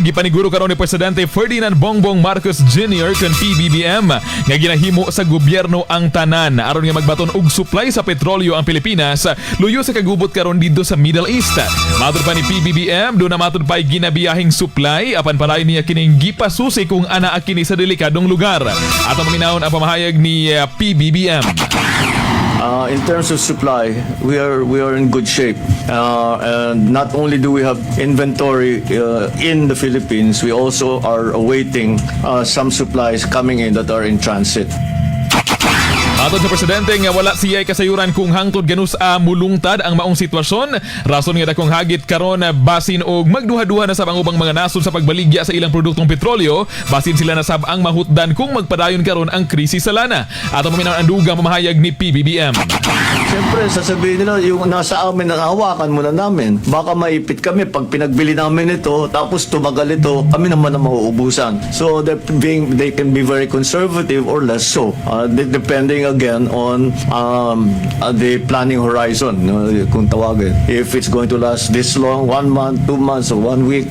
Gipaniguro karon ni Presidente Ferdinand Bongbong Marcos Jr. kon PBBM nga ginahimo sa gobyerno ang tanan aron nga magbaton og supply sa petrolyo ang Pilipinas luyo sa kagubot karon didto sa Middle East. Matud pa ni PBBM, duna matud pa'y ginabiyahing supply, apan palayon niya kining gipasusi kung anaa kini sa delikadong lugar. Atong paminawon ang pamahayag ni PBBM. In terms of supply, we are in good shape. And not only do we have inventory in the Philippines, we also are awaiting some supplies coming in that are in transit. Matod sa presidente nga wala siya kasayuran kung hangtod ganus-a mulungtad ang maong sitwasyon. Rason nga dakong hagit karon, basin og magduha-duha na sab ang ubang mga nasod sa pagbaligya sa ilang produktong petrolyo, basin sila na sab ang mahutdan kung magpadayon karon ang krisis sa lana. Ato paminaw ang dugang pamahayag ni PBBM. Siyempre, sasabihin nila, yung nasa amin, hawakan muna namin. Baka maipit kami pag pinagbili namin ito, tapos tumagal ito, kami naman ang mauubusan. So, they can be very conservative or less so, depending again on the planning horizon, no, kung tawagin. If it's going to last this long, one month, 2 months, or one week.